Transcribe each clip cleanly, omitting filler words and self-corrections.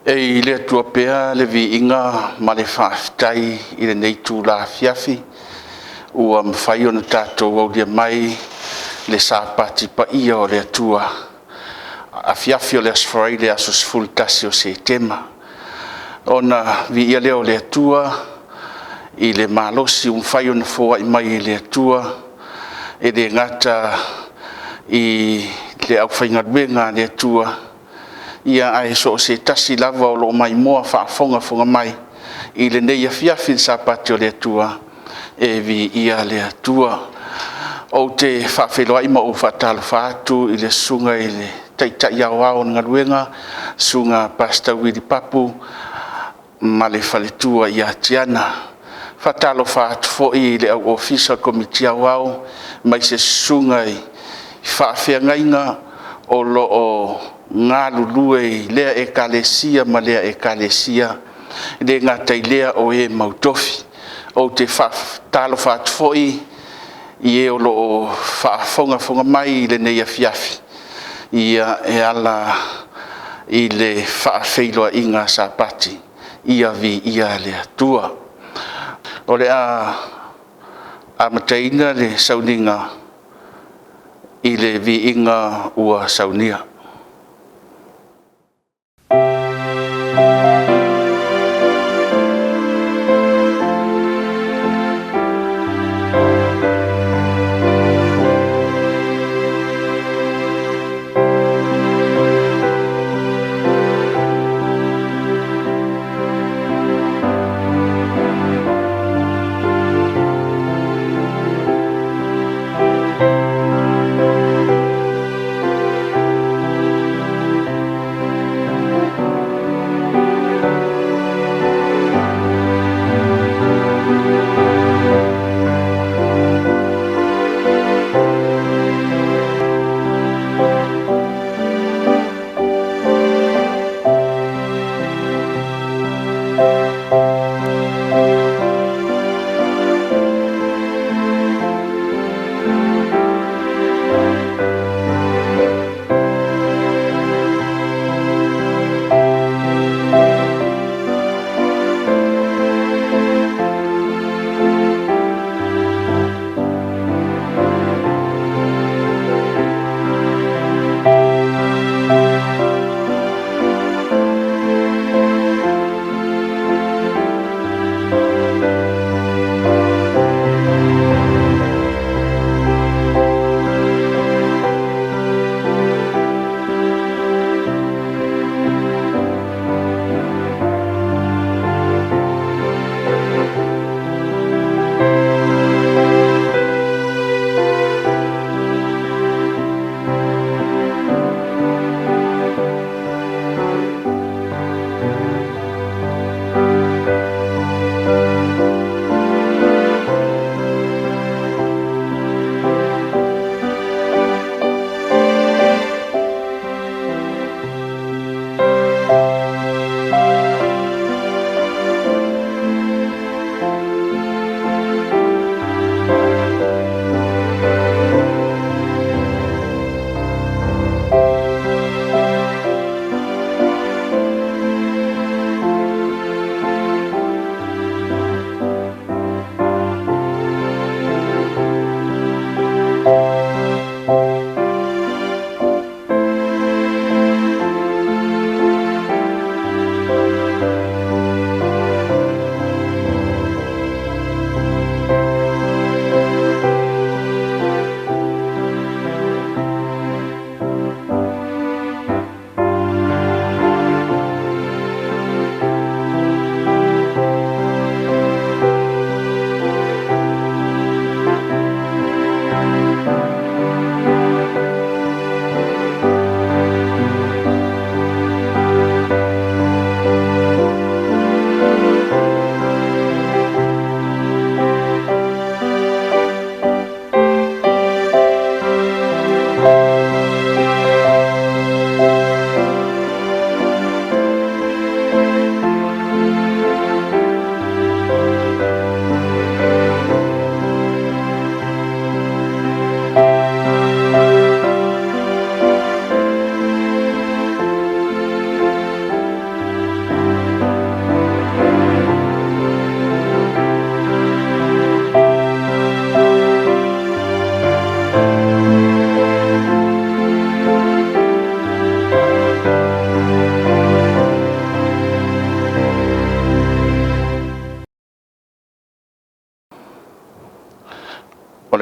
E i le Atua pea le viiga ma le faafetai i lenei itula afiafi ua mafai ona tatou aulia mai le Sapati paia o le Atua, afiafi o le Aso Faraile aso 11 o Setema. Ona viia lea o le Atua i le malosi ua mafai ona foai mai e le Atua, e le gata i le aufaigaluega a le Atua, ae so o se tasi lava o lo o maimoa faafogafoga mai i lenei afiafi i le Sapati o le Atua, e viia le Atua. Ou te faafeiloai ma ou faatalofa atu i le Susuga i le Taitai Aoao o le galuega, Susuga Pastor Willie Papu ma le faletua ia Tiana. E faatalofa atu foi i le au Ofisa o le Komiti Aoao aemaise susuga i faafeagaiga o lo o galulue i lea Ekalesia ma lea Ekalesia, e le gata i lea o e mautofi. Ou te faatalofa atu foi i e o lo o faafogafoga mai i lenei afiafi e ala i le faafeiloaiga Sapati, ia viia le Atua. O le a amataina le sauniga i le viiga ua saunia.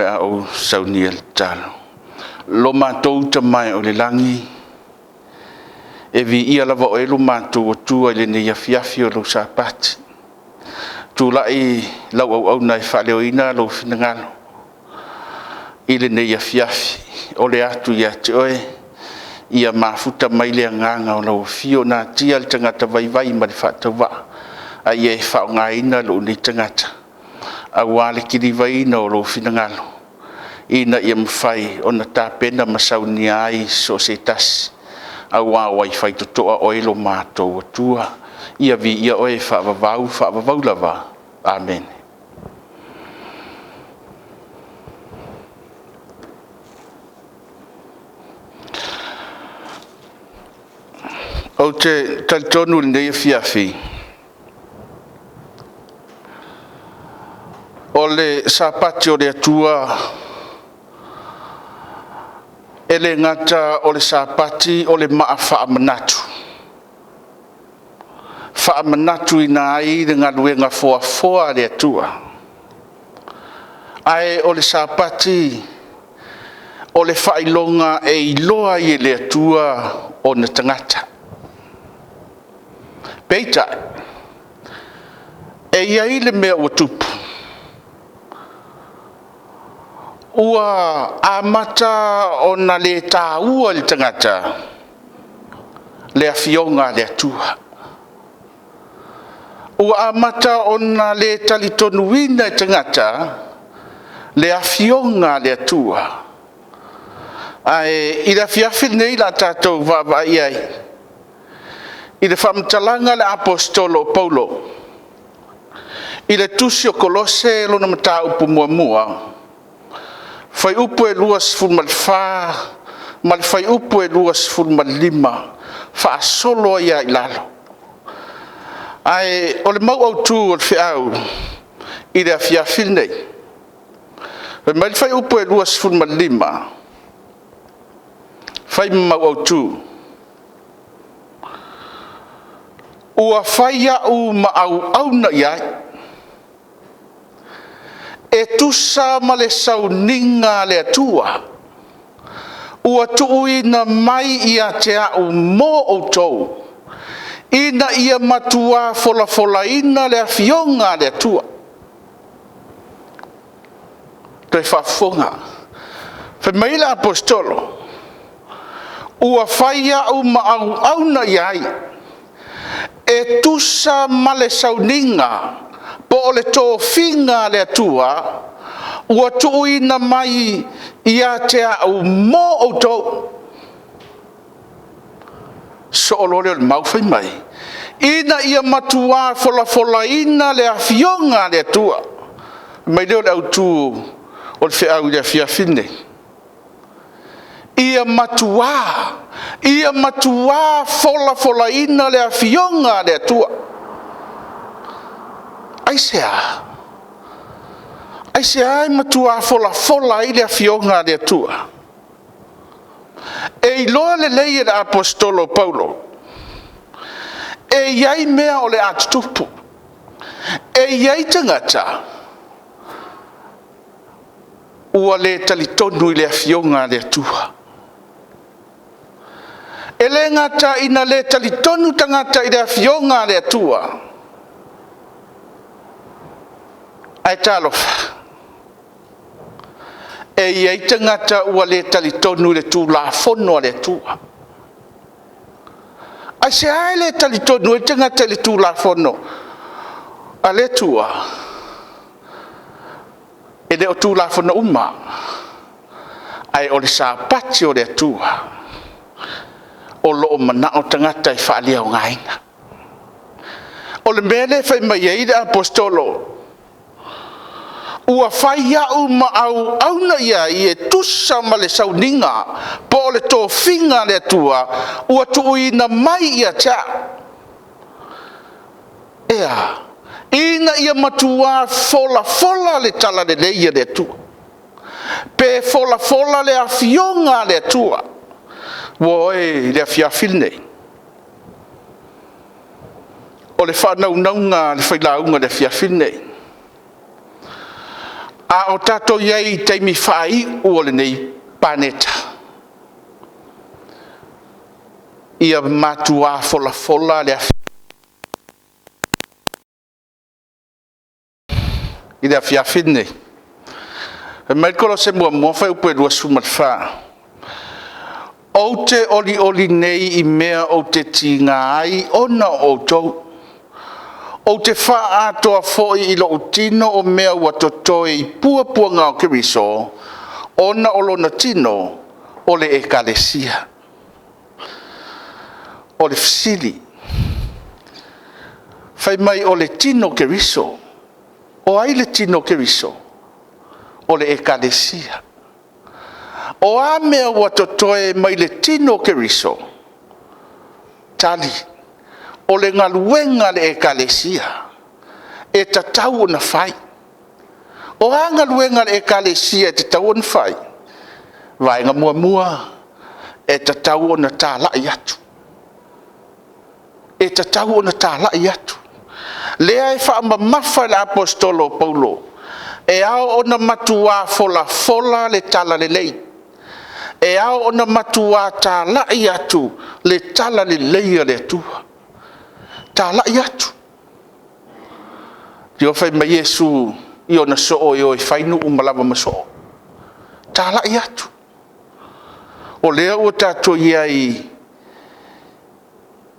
le a ou saunia le tatalo. Lo matou Tama e o i le lagi, e viia lava Oe lo matou Atua i lenei afiafi o lou Sapati. Tulai lau auauna e faaleoina lou finagalo i lenei afiafi. O le atu ia te oe, ia mafuta mai le agaga o lau afio, natia le tagata vaivai ma le faatauvaa, a ia e faaaogaina lou nei tagata aua le kilivaina o lou finagalo, ina ia mafai ona tapena ma saunia ai so o se tasi, aua ua faitotoa oe lo matou Atua. Ia viia Oe e faavavau, faavavau lava. Amene. Ou te talitonu i lenei afiafi, o le Sapati o le Atua, e le gata o le Sapati o le maa faamanatu, faamanatuina ai le galuega foafoa a le Atua, ae o le Sapati o le faailoga e iloa ai e le Atua ona tagata. Peitai, e i ai le mea ua tupu, ua amata ona le taua i le tagata le Afioga a le Atua. Ua amata ona le talitonuina e tagata le Afioga a le Atua. Ae i le afiafi lenei o le a tatou vaavaai i ai i le faamatalaga a le aposetolo o Paulo i le tusi o Kolose lona mataupu muamua, fuaiupu e 24 ma le fuaiupu e 25, faasolo ai lava i lalo. Ae o le mau autu o le feau i le afiafi lenei, fai mai le fuaiupu e 25, fai ma mau autu, “Ua fai au ma auauna i ai, e tusa ma le sauniga a le Atua ua tuuina mai ia te au mo outou, ina ia matua folafolaina le afioga a le Atua.” Toe faafofoga, fai mai le aposetolo, “Ua fai au ma auauna i ai, e tusa ma le sauniga po o le tofiga a le Atua ua tuuina mai ia te au mo outou.” Soo loa lea o le mau fai mai, “Ina ia matua folafolaina le afioga a le Atua.” Fai mai lea o le autu o le feau i le afiafi lenei, ia matua, ia matua folafolaina le afioga a le Atua. Aisea? Aisea e matua folafola ai le afioga a le Atua? E iloa lelei e le aposetolo o Paulo, e i ai mea o le a tutupu. E i ai tagata ua le talitonu i le afioga a le Atua. E le gata ina le talitonu tagata i le afioga a le Atua, ae talofa, e i ai tagata ua le talitonu i le Tulafono a le Atua. Aisea e le talitonu ai tagata i le Tulafono a le Atua? E le o Tulafono uma, ae o le Sapati o le Atua o lo o manao tagata e faaleaogaina. O le mea lea e fai mai ai le aposetolo, “Ua fai au ma auauna i ai e tusa ma le sauniga po o le tofiga a le Atua ua tuuina mai ia te au.” E a? Ina ia matua folafola le talalelei a le Atua, pe folafola le afioga a le Atua. Ua e i le afiafi lenei, o le faanaunauga a le failauga i le afiafi lenei, A o tatou i ai i taimi faaiu o lenei paneta, ia matua folafola le i le afiafi lenei. Fai mai le Kolose 1 fuaiupu e 24, “Ou te olioli nei i mea ou te tiga ai ona o outou, ou te faaatoa foi i lou tino o mea ua totoe i puapuaga o Keriso ona o lona tino, o le ekalesia.” O le fesili, fai mai o le tino o Keriso, o ai le tino o Keriso? O le ekalesia. O a mea ua totoe mai le tino o Keriso? Tali, o le galuega a le ekalesia e tatau ona fai. O a galuega a le ekalesia e tatau ona fai? Vaega muamua, e tatau ona talai atu. E tatau ona talai atu. Lea e faamamafa e le aposetolo o Paulo, e ao ona matua folafola le talalelei. E ao ona matua talai atu le talalelei a le Atua. Talai atu. Fai mai Iesu i ona soo e o e fai nuu ma lava ma soo. Talai atu. O lea ua tatou i ai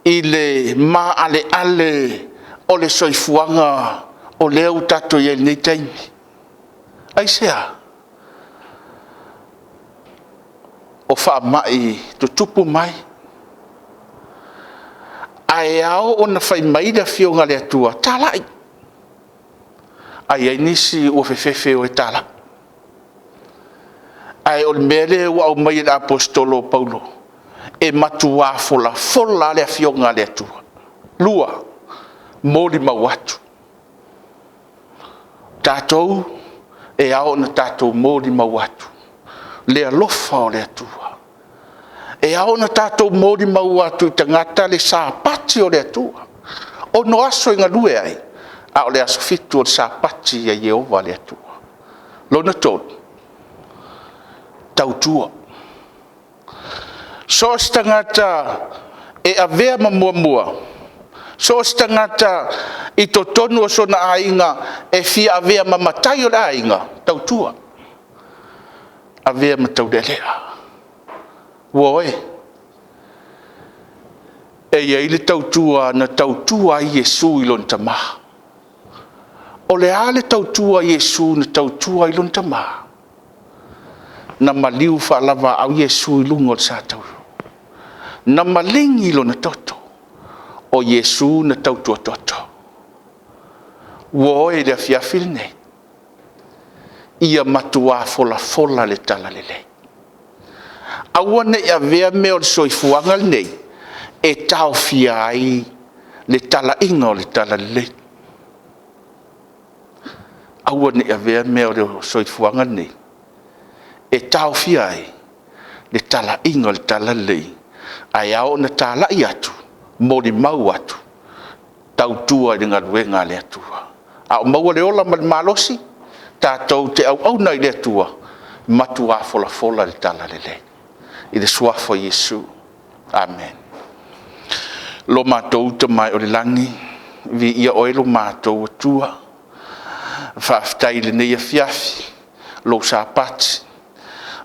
i le maaleale o le soifuaga o lea ua tatou i ai i lenei taimi. Aisea? O faamai tutupu mai, ae ao ona fai mai le Afioga a le Atua, talai. Ae i ai nisi ua fefefe e o e talai. Ae o le mea lea ua aumai e le aposetolo o Paulo, e matua folafola lava le Afioga a le Atua. 2, molimau atu. O tatou e ao ona tatou molimau atu le alofa o le Atua. E ao ona tatou molimau atu i tagata le Sapati o le Atua. E 6 aso e galue ai, a o le aso 7 o le Sapati a Ieova le Atua. Lona 3, tautua. So o se tagata e avea ma muamua, so o se tagata i totonu o sona aiga e fia avea ma matai o le aiga, tautua, avea ma taulealea. Ua oe, e i ai le tautua na tautua ai Iesu i lona Tama. O le a le tautua a Iesu na tautua ai i lona Tama? Na maliu faalavaau Iesu i luga o le satauro, na maligi lona toto. O Iesu na tautua toto. Ua oe i le afiafi lenei, ia matua folafola le talalelei. Aua ne i avea mea o le soifuaga lenei e taofia ai le talaiga o le talalelei. Aua ne i avea mea o le soifuaga lenei e taofia ai le talaiga o le talalelei, ae ao ona talai atu, molimau atu, tautua i le galuega a le Atua. A o maua le ola ma le malosi, tatou te auauna i le Atua, matua folafola le talalelei i le Suafa o Iesu. Amene. Lo matou Tama e i le lagi, viia Oe lo matou Atua, faafetai i lenei afiafi, lou Sapati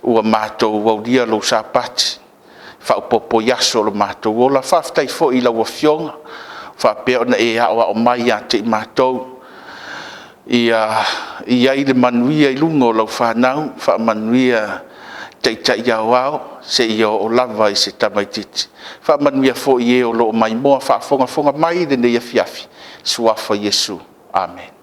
ua matou aulia lou Sapati, faaopoopo i aso o lo matou ola. Faafetai foi i lau Afioga ua faapea ona e aoao mai ia te i matou, ia i ai le manuia i luga o lau fanau, faamanuia i Taitai Aoao seia oo lava i se tamaitiiti. Faamanuia foi i e o lo o maimoa faafogafoga mai i lenei afiafi, i le Suafa o Iesu. Amene.